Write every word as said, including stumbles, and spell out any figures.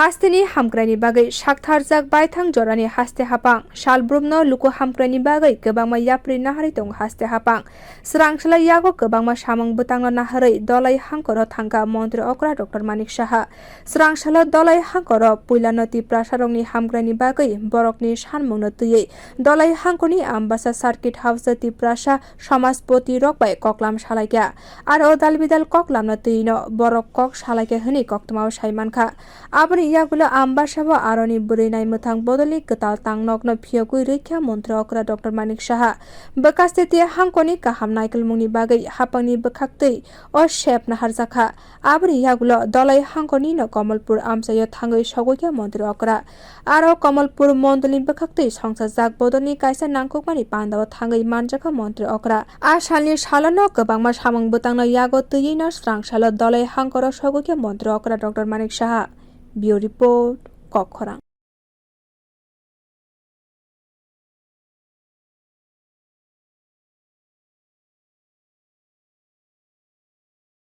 Hasteni hamkraini bagwi saktharjak baithang jorani haste hapang. Salbrumno luku hamkraini bagwi kwbangma yapri naharwi tongo haste hapang. Swrangsalai yago kwbangma samung bwtangno naharwi Dolai hangkoro thangkha Montri okra Doctor Manik Saha. Swrangsalo Dolai hangkoro puilano Tiprasarokni hamkraini bagwi borokni sanmungno twiwi Dolai hangkorni Ambasa Circuit House-o Tiprasa Samajpoti rok bai koklam salaikha. Aro dal bidal koklamno twino borok kok salaikha hwnwi koktwmao sai mankha. Aboni yagulo Ambasabo aroni bwrwi naimwthang bodolni kwtal tangnokno phiyogwi rwikha Montri okra Doctor Manik Saha. Bwkhaste tei hangkoni kaham naikolmungni bagwi hapangni bwkhaktwi o sep naharjakha. Aboni yagulo Dolai hangkornino Komolpur amchaio thangwi sogwikha Montri okra. Aro Komolpur mondolni bwkhaktwi songsajak bodolni kaisa nangkukmani pandao thangwi manjakha Montri okra. A salni salono kwbangma samung bwtangno yago twiwino swrangsalo Dolai hangkoro sogwikha Montri okra Doctor Manik Saha. Bureau Report, Kokkhorang.